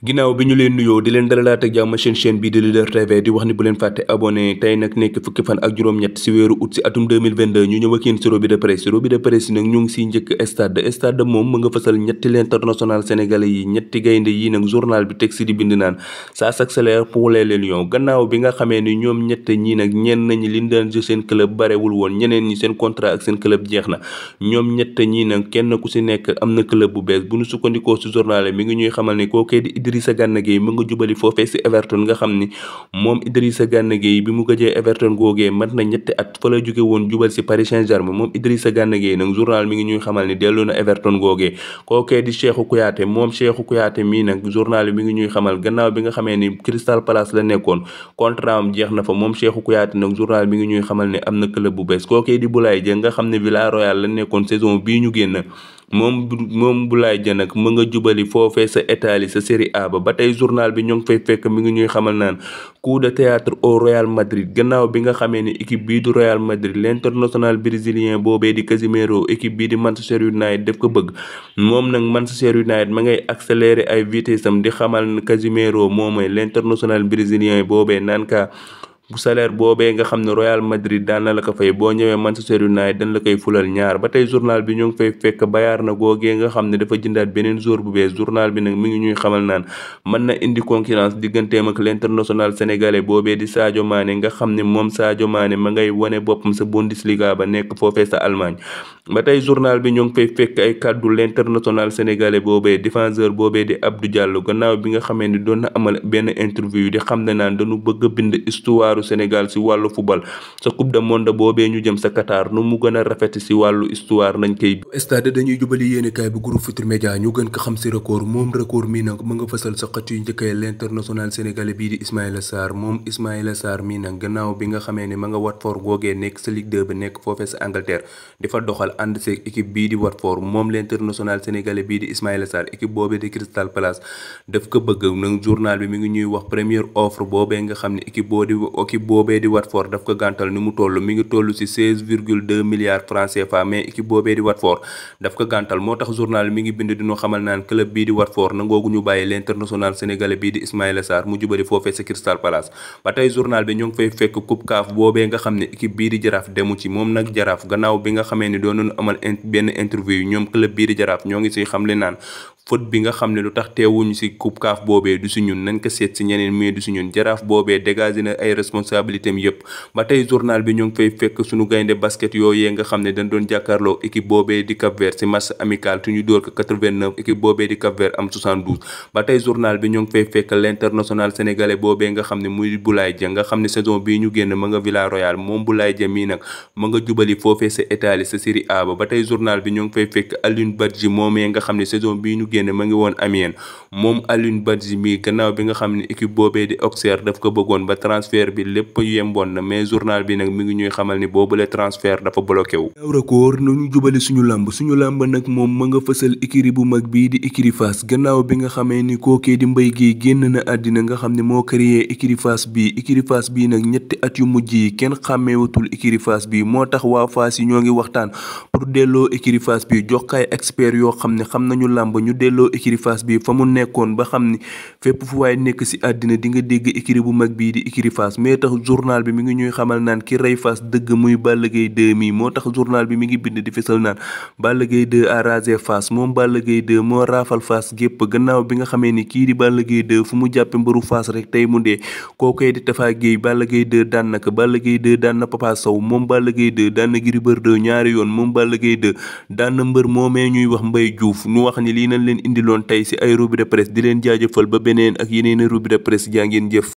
ginnaaw bi ñu leen nuyoo di leen dalalaat ak jàmm chaîne bii di Leader TV di wax ni bu leen fàtte abonné tey nag nekk fukki fan ak juróom-ñett si weeru août si atum 2022 ñu ñëw ak yéen si revue de presse yi nag ñu ngi siy njëkk stade moom mu nga fësal ñetti l'international sénégalais yi ñetti gaynde yi nag journal bi teg si di bind naan ça s'accélère pour les Lions gannaaw bi nga xamee ni ñoom ñett ñi nag ñenn nañu liñ daan jël seen club barewul woon ñeneen ñi seen contrat ak seen club jeex na ñoom ñett ñi nag kenn ku si nekk am na club bu bees bu ñu sukkandikoo si journal mi ngi ñuy xamal ni kookee di Idrissa Gana Gueye mu nga jubali foofee si Everton nga xam ni moom Idrissa Gana Gueye bi mu gëjee Everton googee mat na ñetti at fa la jóge woon jubal si Paris Saint-Germain moom Idrissa Gana Gueye nag journal mi ngi ñuy xamal ni dellu na Everton googee kookee di Cheikhou Kouyaté moom Cheikhou Kouyaté mii nag journal mi ngi ñuy xamal gannaaw bi nga xamee ni Crystal Palace la nekkoon contrat am jeex na fa moom Cheikhou Kouyaté nag journal mi ngi ñuy xamal ne am na club bu bees kookee di Boulaye Dia nga xam ne Villarreal la nekkoon saison bii ñu génn moom Boulaye Dia nag mu nga jubali foofee sa Italie sa Serie A ba tey journal bi ñoo ngi fay fekk mi ngi ñuy xamal naan coup de théâtre au Real Madrid gannaaw bi nga xamee ni équipe bii du Real Madrid l'international brésilien boobee di Casemiro équipe bii di Manchester United def ko bëgg moom nag Manchester United ma ngay accélérer ay vitesse am di xamal Casemiro moom mooy l'international brésilien boobee naan ka bu salaire boobee nga xam ne Real Madrid daan na la ko fay boo ñëwee Manchester United dañ la koy fulal ñaar ba tey journal bi ñoo ngi fay fekk Bayern na googee nga xam ne dafa jëndaat beneen joueur bu bees journal bi nag mi ngi ñuy xamal naan mën na indi concurrence digganteem ak l'international sénégalais boobee di Sadio Mané nga xam ne moom Sadio Mané ma ngay wane boppam sa Bundesliga ba nekk foofee sa Allemagne ba tey journal bi ñoo ngi fay fekk ay kàddu l'international sénégalais boobee défenseur boobee di Abdou Diallo gannaaw bi nga xamee ni doon na amal benn interview di xam ne naan dañu bëgg a bind histoire Sénégal si wàllu football sa coupe du monde boobee ñu jëm sa Qatar nu mu gën a rafet si wàllu histoire nañ koy stade dañuy jubali yéenekaay bu groupe Futurs Médias ñu gën ko xam si record moom record mi nag mu nga fësal sa xët yu njëkkee l'international sénégalais bii di Ismaïla Sarr moom Ismaïla Sarr mi nag gannaaw bi nga xamee ne ma nga Watford googee nekk sa Ligue 2 ba nekk foofee sa Angleterre di fa doxal ànd seeg équipe bii di Watford moom l'international sénégalais bii di Ismaïla Sarr équipe boobee di Crystal Palace daf ko bëgg nag journal bi mi ngi ñuy wax première offre boobee nga xam ne équipe boobee di Watford daf ko gàntal ni mu toll mi ngi toll ci 16,2 milliards francs CFA mais équipe boobee di Watford daf ko gàntal moo tax journal mi ngi bind dinu xamal naan club bii di Watford nangoogu ñu bàyyi l'international sénégalais bii di Ismaïla Sarr mu jubali foofee ci Crystal Palace ba tey journal bi ñoo ngi fay fekk coupe CAF boobee nga xam ne équipe bii di Jaraaf demu ci moom nag Jaraaf gannaaw bi nga xamee ni doon nañu amal benn interview ñoom club bii di Jaraaf ñoo ngi ci xamle naan faute bi nga xam ne lu tax teewuñu ci coupe CAF boobee du ci ñun nañ ko seet ci ñeneen mais du ci ñun Jaraaf boobee dégagé na ay responsabilités am yépp ba tey journal bi ñu ngi fay fekk suñu gaynde basket yooyee nga xam ne dañ doon jàkkaarloo équipe boobee di Cap-Vert ci match amical tu ñu dóor ko 89 équipe boobee di Cap-Vert am 72 ba tey journal bi ñu ngi fay fekk l'international sénégalais boobee nga xam ne muy Boulaye Dia nga xam ne saison bii ñu génn ma nga Villarreal moom Boulaye Dia mii nag ma nga jubali foofee sa Italie sa Serie A ba tey journal bi ñu ngi fay fekk Alioune Badji moomee nga xam ne saison bii ñu génn ma ngi woon Amiens moom Alioune Badji mii gannaaw bi nga xam ne équipe boobee di Auxerre daf ko bëggoon ba transfert bi lépp yemboon na mais journal bi nag mi ngi ñuy xamal ni boobule transfert dafa bloqué wu. record nañu jubali suñu làmb nag moom ma nga fësal écurie bu mag bii di écurie Fass gannaaw bi nga xamee ni kookee di Mbaye Guèye génn na àddina nga xam ne moo créé écurie Fass bii nag ñetti at yu mujj yi kenn xàmmeewatul écurie Fass bii moo tax waa Fass yi ñoo ngi waxtaan pour delloo écurie Fass bii jox kay expert yoo xam ne xam nañu làmb ñu delloo écurie Fass bii fa mu nekkoon ba xam ni fépp fu waay nekk ci àddina di nga dégg écurie bu mag bii di écurie Fass mais tax journal bi mi ngi ñuy xamal naan ki rey Fass dëgg muy Balla Gaye 2 mi moo tax journal bi mi ngi bind di fesal naan Balla Gaye 2 a rasé Fass moom Balla Gaye 2 moo raafal Fass gépp gannaaw bi nga xamee ni kii di Balla Gaye 2 fu mu jàppe mbëru Fass rek tey mu dee kookoy di Tafa Gueye Balla Gaye 2 daan na ko Balla Gaye 2 daan na Papa Sow moom Balla Gaye 2 daan na Gris Bordeaux ñaari yoon moom Balla Gaye 2 daan na mbër moomee ñuy wax Mbaye Diouf nu wax ni lii nañ leen indiloon tey ci ay revue de presse di leen jaajëfal ba beneen ak yeneen revue de presse jaa ngeen jëf